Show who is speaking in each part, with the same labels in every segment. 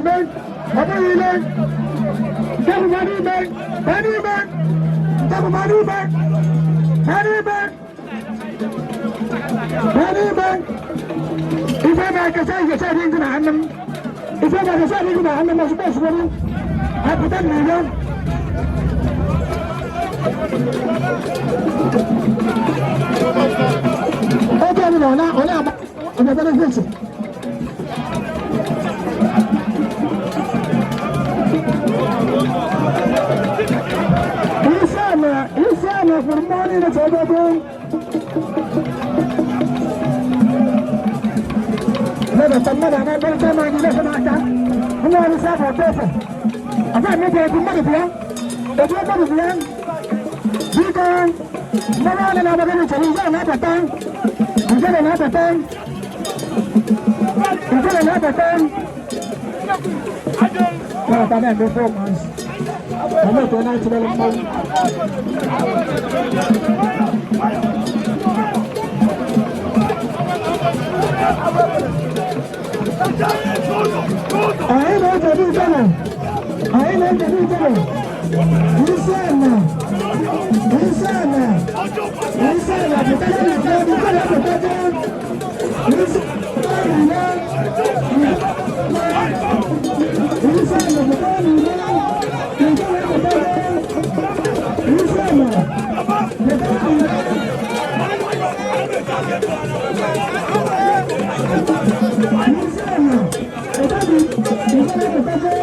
Speaker 1: na-eme, ọ bụghị ile. Nke bụ ma n'ime, ma n'ime, nke bụ ma n'ime, ma n'ime, ma n'ime. Ife na-ekesa ikesa dị ndị na anụ m. Ife na-ekesa dị ndị na anụ m ozugbo ozugbo m. Apụta n'ilo. Oge ọbụla ọ na-agba ọbịabara ntị. Isi ala, isi ala kwuru mmụọ niile ka ebe ebe. Lebata mmadụ a na-ekperịta ma anyị lefe n'aka. Nwa ọrụ si afọ ọtọ efe. Ọbịa mmebi egwu mmadụ bịa. Egwu mmadụ bịa. Biko, mmadụ ọla na-agbago n'uche nje na-abata. Nje na-abata. Nje na-abata. Bata na-eme 4 months. Ọmọ ìtọ́ náà ti lọ́lọ́ mọ́. Anyị na-ejebe ijele. Anyị na-ejebe ijele. Isi ala. Isi ala. Isi ala pụtaje na ijele. Ijele pụtaje. Isi ala. Isi ala pụtaje na ijele. Ijele pụtaje. Isi ala. Pụtaje na ijele. Isi ala. Pụtaje. Ijele pụtaje.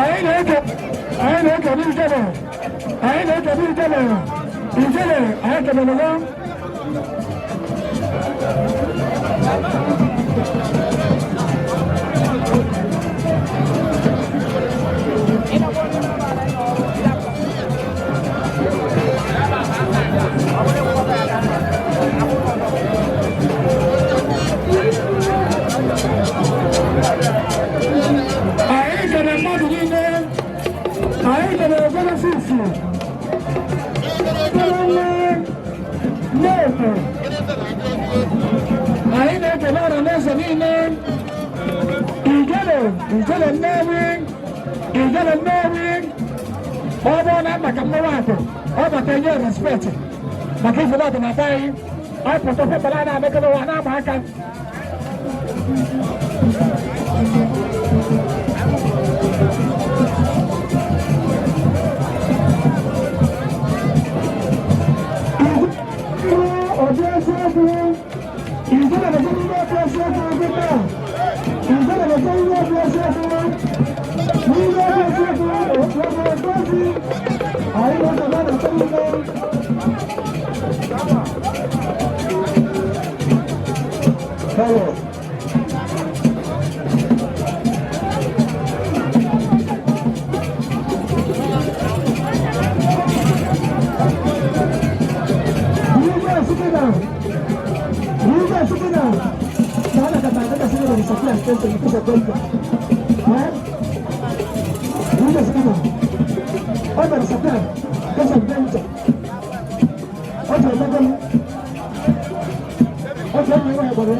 Speaker 1: Anyị na-eke, anyị na-ekele Ijele, anyị na-ekele Ijele, Ijele, anyị kelere ya. Anyị kere mmadụ niile, anyị kere Genesis, kere nne Nneka. Anyị na-ekele ọra na eze niile, Ijele, Ijele Nnewi, Ijele Nnewi. Ọ bụrụ na maka mmanwụ akụ, ọ bata enye respect maka ifụlụ ọdịnala anyị, ọ pụta pepere a na-amekọrọ ụwa na-agba aka. Ọdị eziokwu, Ijele na ihe ọdị eziokwu gị taa. Ijele na ihe ọdị eziokwu, n'ihe ọdị eziokwu, ọdị eziokwu, anyị na-ekele na niile. Hello. Igwe Sikina, Igwe Sikina, sana kata sini dari sekian tentu itu sekian. Ya, Igwe Sikina, oh dari sekian, kesan tentu. Oh jadi kan, oh jadi mana baru?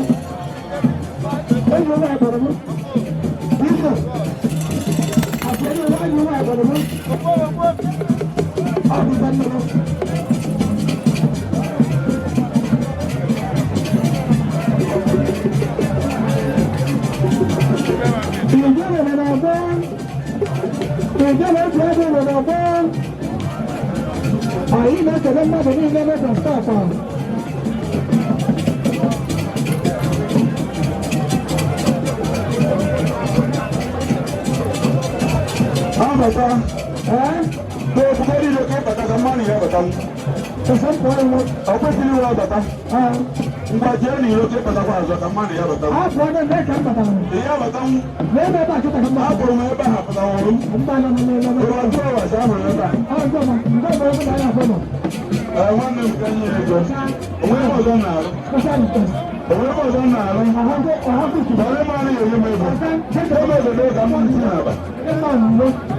Speaker 1: Oh mana baru? Igwe, apa ini mana baru? Oh di mana? Ijele nọ n'ọgbọ, Ijele otu ebe nọ n'ọgbọ. Anyị na-ekele mmadụ niile n'ụbọchị tata.
Speaker 2: Abata.
Speaker 1: Ee?
Speaker 2: N'ofufe niile ka ịbata ka mmadụ ya bata. Ọ kwesịrị iwe ọbata. Ngwa, jee n'iro ka ịbatakwa azụ ka mmadụ ya bata. Ị ya batanwu. Apụrụ m ebe a, pụtawụrụ m. Ụlọ 2 hours ahụrụ ebe a. Ee, nwanne m, ka nye ego. Onwe ebe ọzọ m na-arụ. Onwe ebe ọzọ m na-arụ. Ọrụ m anaghị enye m ego. Ebe obodo ka m ntị n'aba.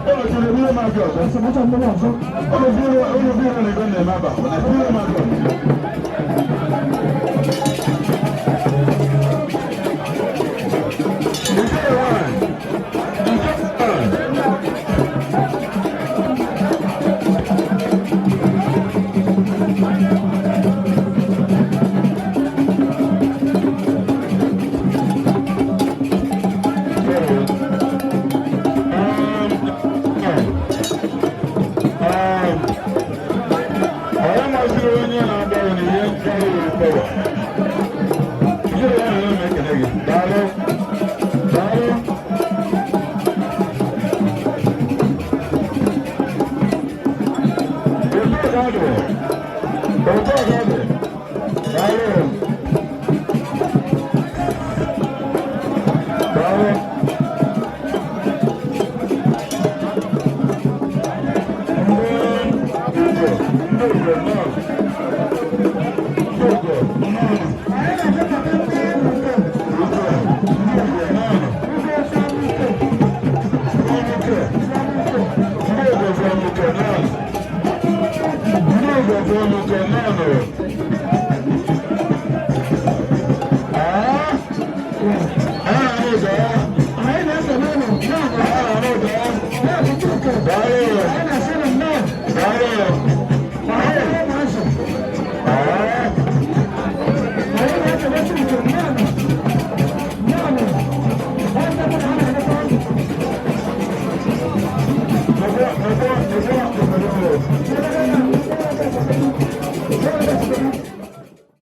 Speaker 2: Ụlọ chọrọ ebire m abịa ọzọ. Ụlọ biro, ụlọ biro na ego na-eme aba. Ebire m abịa ọzọ. Nke nwanyị. Nke nwanyị. Ọ masịrị onye na-agba na ihe nkarị wee.